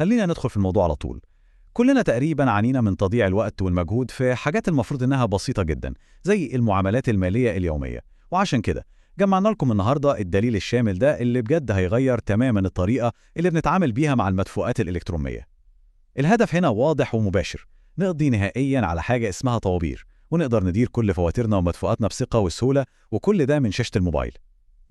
خلينا ندخل في الموضوع على طول. كلنا تقريبا عانينا من تضييع الوقت والمجهود في حاجات المفروض إنها بسيطة جدا، زي المعاملات المالية اليومية. وعشان كده جمعنا لكم النهاردة الدليل الشامل ده اللي بجد هيغير تماما الطريقة اللي بنتعامل بيها مع المدفوعات الإلكترونية. الهدف هنا واضح ومباشر، نقضي نهائيا على حاجة اسمها طوابير، ونقدر ندير كل فواتيرنا ومدفوعاتنا بثقة وسهولة، وكل ده من شاشة الموبايل.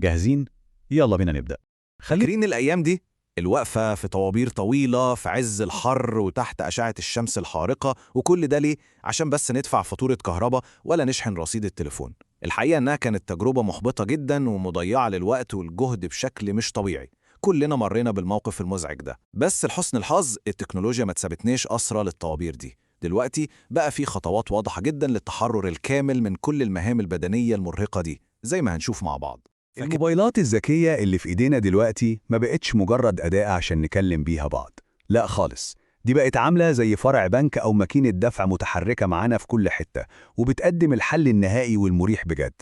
جاهزين؟ يلا بينا نبدأ. فاكرين الأيام دي؟ الوقفة في طوابير طويلة في عز الحر وتحت أشعة الشمس الحارقة، وكل ده ليه؟ عشان بس ندفع فاتورة كهرباء ولا نشحن رصيد التليفون. الحقيقة إنها كانت تجربة محبطة جدا ومضيعة للوقت والجهد بشكل مش طبيعي. كلنا مرينا بالموقف المزعج ده، بس لحسن الحظ التكنولوجيا ما تسابتناش أسرى للطوابير دي. دلوقتي بقى في خطوات واضحة جدا للتحرر الكامل من كل المهام البدنية المرهقة دي، زي ما هنشوف مع بعض. الموبايلات الذكية اللي في إيدينا دلوقتي ما بقتش مجرد أداة عشان نكلم بيها بعض، لا خالص، دي بقت عاملة زي فرع بنك أو ماكينة دفع متحركة معانا في كل حتة، وبتقدم الحل النهائي والمريح بجد.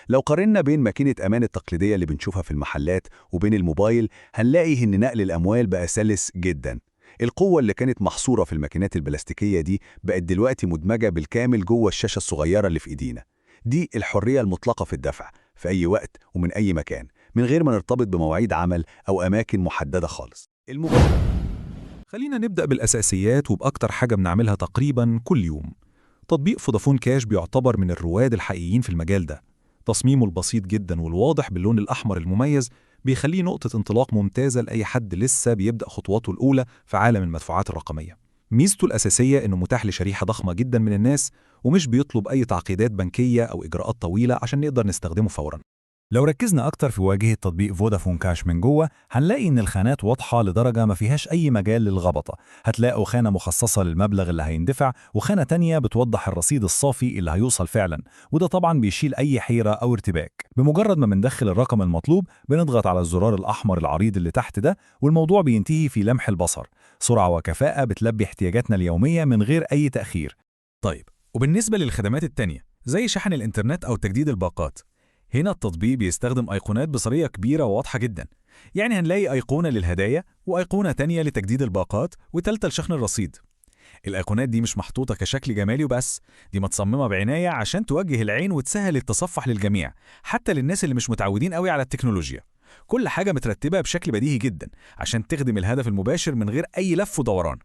لو قارنا بين ماكينة أمان التقليدية اللي بنشوفها في المحلات وبين الموبايل، هنلاقي إن نقل الأموال بقى سلس جدا. القوة اللي كانت محصورة في الماكينات البلاستيكية دي بقت دلوقتي مدمجة بالكامل جوه الشاشة الصغيرة اللي في إيدينا. دي الحرية المطلقة في الدفع، في أي وقت ومن أي مكان، من غير ما نرتبط بمواعيد عمل أو أماكن محددة خالص. الموبايل. خلينا نبدأ بالأساسيات وبأكتر حاجة بنعملها تقريبا كل يوم. تطبيق فودافون كاش بيعتبر من الرواد الحقيقيين في المجال ده. تصميمه البسيط جدا والواضح باللون الأحمر المميز بيخليه نقطة انطلاق ممتازة لأي حد لسه بيبدأ خطواته الأولى في عالم المدفوعات الرقمية. ميزته الأساسية إنه متاح لشريحة ضخمة جدا من الناس، ومش بيطلب أي تعقيدات بنكية أو إجراءات طويلة عشان نقدر نستخدمه فورا. لو ركزنا أكتر في واجهة تطبيق فودافون كاش من جوه، هنلاقي إن الخانات واضحة لدرجة ما فيهاش أي مجال للغبطة. هتلاقوا خانة مخصصة للمبلغ اللي هيندفع، وخانة تانية بتوضح الرصيد الصافي اللي هيوصل فعلا، وده طبعا بيشيل أي حيرة أو ارتباك. بمجرد ما بندخل الرقم المطلوب بنضغط على الزرار الأحمر العريض اللي تحت ده، والموضوع بينتهي في لمح البصر. سرعة وكفاءة بتلبي احتياجاتنا اليومية من غير أي تأخير. طيب، وبالنسبة للخدمات التانية زي شحن الإنترنت أو تجديد الباقات، هنا التطبيق بيستخدم أيقونات بصرية كبيرة وواضحة جدا. يعني هنلاقي أيقونة للهدايا، وأيقونة تانية لتجديد الباقات، وتالتة لشحن الرصيد. الأيقونات دي مش محطوطة كشكل جمالي وبس، دي متصممة بعناية عشان توجه العين وتسهل التصفح للجميع، حتى للناس اللي مش متعودين قوي على التكنولوجيا. كل حاجة مترتبة بشكل بديهي جدا عشان تخدم الهدف المباشر من غير أي لف ودوران.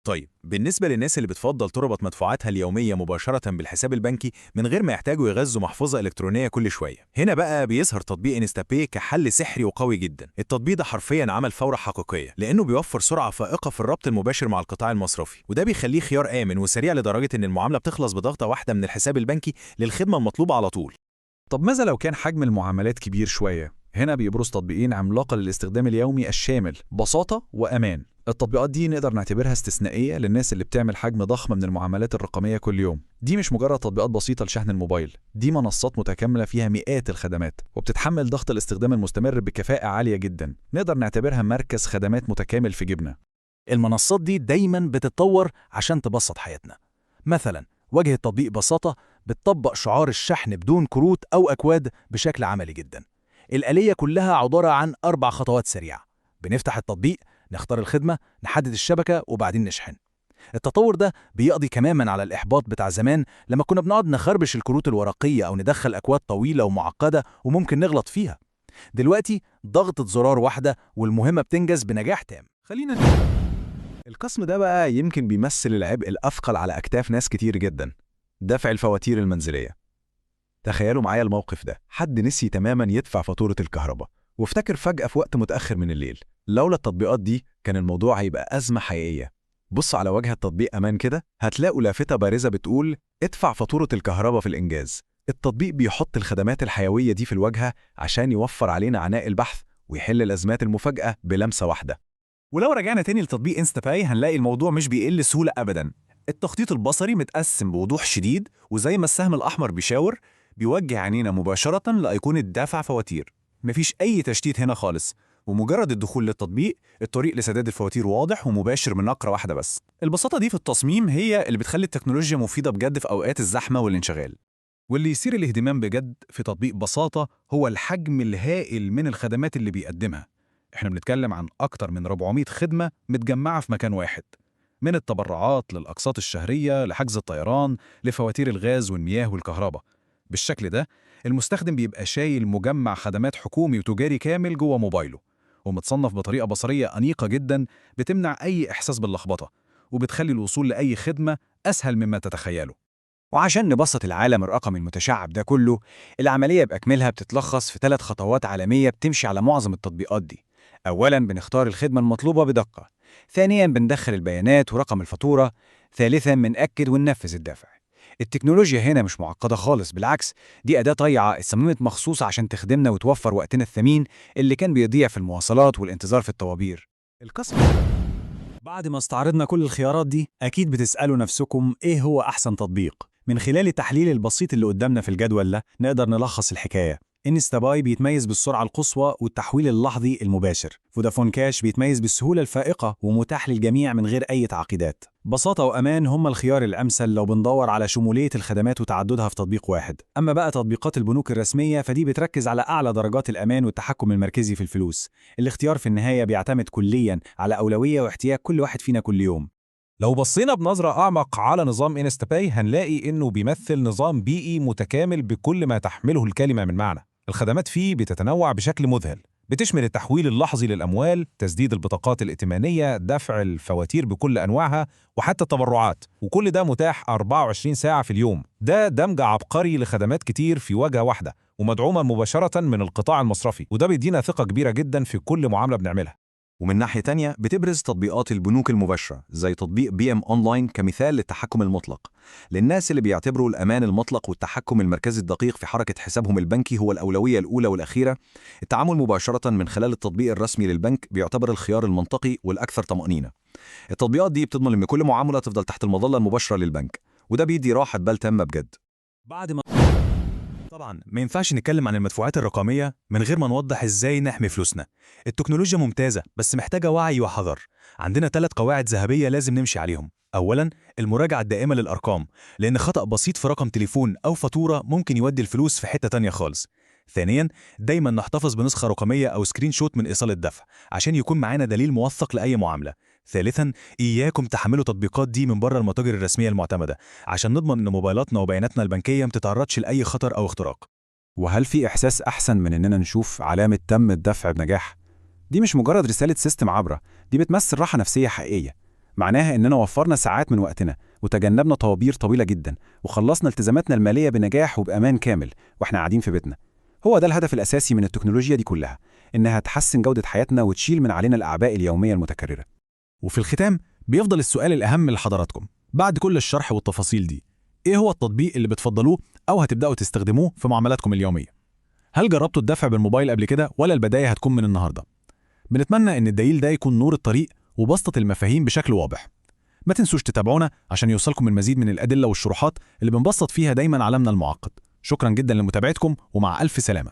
طيب، بالنسبة للناس اللي بتفضل تربط مدفوعاتها اليومية مباشرة بالحساب البنكي من غير ما يحتاجوا يغذوا محفظة إلكترونية كل شوية، هنا بقى بيظهر تطبيق InstaPay كحل سحري وقوي جدا. التطبيق ده حرفيا عمل ثورة حقيقية، لأنه بيوفر سرعة فائقة في الربط المباشر مع القطاع المصرفي، وده بيخليه خيار آمن وسريع لدرجة إن المعاملة بتخلص بضغطة واحدة من الحساب البنكي للخدمة المطلوبة على طول. طب ماذا لو كان حجم المعاملات كبير شوية؟ هنا بيبرز تطبيقين عملاقة للاستخدام اليومي الشامل، بساطة وأمان. التطبيقات دي نقدر نعتبرها استثنائية للناس اللي بتعمل حجم ضخم من المعاملات الرقمية كل يوم. دي مش مجرد تطبيقات بسيطة لشحن الموبايل، دي منصات متكاملة فيها مئات الخدمات، وبتتحمل ضغط الاستخدام المستمر بكفاءة عالية جدا. نقدر نعتبرها مركز خدمات متكامل في جيبنا. المنصات دي دايما بتتطور عشان تبسط حياتنا. مثلا واجهة تطبيق بساطة بتطبق شعار الشحن بدون كروت أو أكواد بشكل عملي جدا. الآلية كلها عبارة عن 4 خطوات سريعة. بنفتح التطبيق، نختار الخدمة، نحدد الشبكة، وبعدين نشحن. التطور ده بيقضي تماما على الإحباط بتاع زمان لما كنا بنقعد نخربش الكروت الورقية أو ندخل أكواد طويلة ومعقدة وممكن نغلط فيها. دلوقتي ضغطة زرار واحدة والمهمة بتنجز بنجاح تام. خلينا القسم ده بقى يمكن بيمثل العبء الأثقل على أكتاف ناس كتير جدا، دفع الفواتير المنزلية. تخيلوا معايا الموقف ده، حد نسي تماما يدفع فاتورة الكهرباء وافتكر فجأة في وقت متأخر من الليل. لولا التطبيقات دي كان الموضوع هيبقى أزمة حقيقية. بص على واجهة تطبيق أمان كده، هتلاقوا لافتة بارزة بتقول ادفع فاتورة الكهرباء في الإنجاز. التطبيق بيحط الخدمات الحيوية دي في الواجهة عشان يوفر علينا عناء البحث ويحل الأزمات المفاجئة بلمسة واحدة. ولو رجعنا تاني لتطبيق InstaPay هنلاقي الموضوع مش بيقل سهولة أبدا. التخطيط البصري متقسم بوضوح شديد، وزي ما السهم الأحمر بيشاور بيوجه عينينا مباشرة لأيقونة دفع فواتير. مفيش أي تشتيت هنا خالص، ومجرد الدخول للتطبيق الطريق لسداد الفواتير واضح ومباشر من نقرة واحدة بس. البساطة دي في التصميم هي اللي بتخلي التكنولوجيا مفيدة بجد في أوقات الزحمة والانشغال. واللي يثير الاهتمام بجد في تطبيق بساطة هو الحجم الهائل من الخدمات اللي بيقدمها. إحنا بنتكلم عن أكتر من 400 خدمة متجمعة في مكان واحد، من التبرعات للأقساط الشهرية لحجز الطيران لفواتير الغاز والمياه والكهرباء. بالشكل ده المستخدم بيبقى شايل مجمع خدمات حكومي وتجاري كامل جوه موبايله، ومتصنف بطريقة بصرية أنيقة جدا بتمنع أي إحساس باللخبطة، وبتخلي الوصول لأي خدمة أسهل مما تتخيله. وعشان نبسط العالم الرقمي المتشعب ده كله، العملية بأكملها بتتلخص في 3 خطوات عالمية بتمشي على معظم التطبيقات دي. أولاً بنختار الخدمة المطلوبة بدقة، ثانياً بندخل البيانات ورقم الفاتورة، ثالثاً بنأكد وننفذ الدفع. التكنولوجيا هنا مش معقدة خالص، بالعكس دي أداة طيعة اتصممت مخصوص عشان تخدمنا وتوفر وقتنا الثمين اللي كان بيضيع في المواصلات والانتظار في الطوابير. القسم بعد ما استعرضنا كل الخيارات دي، أكيد بتسألوا نفسكم إيه هو أحسن تطبيق؟ من خلال التحليل البسيط اللي قدامنا في الجدول ده نقدر نلخص الحكاية. InstaPay بيتميز بالسرعة القصوى والتحويل اللحظي المباشر. فودافون كاش بيتميز بالسهولة الفائقة ومتاح للجميع من غير أي تعقيدات. بساطة وأمان هم الخيار الأمثل لو بندور على شمولية الخدمات وتعددها في تطبيق واحد. أما بقى تطبيقات البنوك الرسمية فدي بتركز على أعلى درجات الأمان والتحكم المركزي في الفلوس. الاختيار في النهاية بيعتمد كلياً على أولوية واحتياج كل واحد فينا كل يوم. لو بصينا بنظرة أعمق على نظام InstaPay هنلاقي إنه بيمثل نظام بيئي متكامل بكل ما تحمله الكلمة من معنى. الخدمات فيه بتتنوع بشكل مذهل، بتشمل التحويل اللحظي للأموال، تسديد البطاقات الائتمانية، دفع الفواتير بكل أنواعها، وحتى التبرعات، وكل ده متاح 24 ساعة في اليوم. ده دمج عبقري لخدمات كتير في واجهة واحدة، ومدعومة مباشرة من القطاع المصرفي، وده بيدينا ثقة كبيرة جدا في كل معاملة بنعملها. ومن ناحية تانية بتبرز تطبيقات البنوك المباشرة زي تطبيق BM Online كمثال للتحكم المطلق للناس اللي بيعتبروا الأمان المطلق والتحكم المركزي الدقيق في حركة حسابهم البنكي هو الأولوية الأولى والأخيرة. التعامل مباشرة من خلال التطبيق الرسمي للبنك بيعتبر الخيار المنطقي والأكثر طمأنينة. التطبيقات دي بتضمن إن كل معاملة تفضل تحت المظلة المباشرة للبنك، وده بيدي راحة بال تامة بجد. بعد ما طبعا ما ينفعش نتكلم عن المدفوعات الرقمية من غير ما نوضح ازاي نحمي فلوسنا. التكنولوجيا ممتازة بس محتاجة وعي وحذر. عندنا 3 قواعد ذهبية لازم نمشي عليهم. أولا، المراجعة الدائمة للأرقام، لأن خطأ بسيط في رقم تليفون أو فاتورة ممكن يودي الفلوس في حتة تانية خالص. ثانيا، دايما نحتفظ بنسخة رقمية أو screenshot من إيصال الدفع عشان يكون معانا دليل موثق لأي معاملة. ثالثا، إياكم تحملوا تطبيقات دي من بره المتاجر الرسمية المعتمدة عشان نضمن إن موبايلاتنا وبياناتنا البنكية ما تتعرضش لأي خطر أو اختراق. وهل في إحساس أحسن من إننا نشوف علامة تم الدفع بنجاح؟ دي مش مجرد رسالة system عابرة، دي بتمثل راحة نفسية حقيقية. معناها إننا وفرنا ساعات من وقتنا وتجنبنا طوابير طويلة جدا وخلصنا التزاماتنا المالية بنجاح وبأمان كامل وإحنا قاعدين في بيتنا. هو ده الهدف الأساسي من التكنولوجيا دي كلها، إنها تحسن جودة حياتنا وتشيل من علينا الأعباء اليومية المتكررة. وفي الختام بيفضل السؤال الأهم لحضراتكم بعد كل الشرح والتفاصيل دي، إيه هو التطبيق اللي بتفضلوه أو هتبدأوا تستخدموه في معاملاتكم اليومية؟ هل جربتوا الدفع بالموبايل قبل كده ولا البداية هتكون من النهاردة؟ بنتمنى إن الدليل ده يكون نور الطريق وبسطة المفاهيم بشكل واضح. ما تنسوش تتابعونا عشان يوصلكم المزيد من الأدلة والشروحات اللي بنبسط فيها دايما عالمنا المعقد. شكرا جدا لمتابعتكم ومع ألف سلامة.